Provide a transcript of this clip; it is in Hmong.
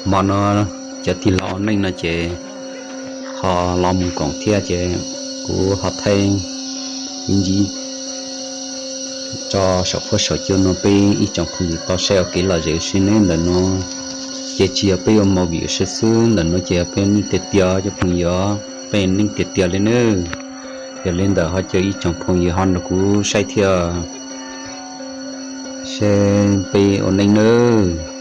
Hmo no cov tig los ua neej no ces ho los mus koom thiab ces kuv ho thaij ib ntsis tso saum fuab saum cua no peb ib tsoom phooj ywg tau saib ua kev lom zem ua si nawb. Ntawm no ces tsis yog peb ua movie ua si xwb, ntawm no ces yog peb neej tiag tiag cov phooj ywg, peb neej tiag tiag li nawb. Yog li ntawd ho cia ib tsoom phooj ywg ho nrog kuv saib thiab, saib peb ua neej nawb.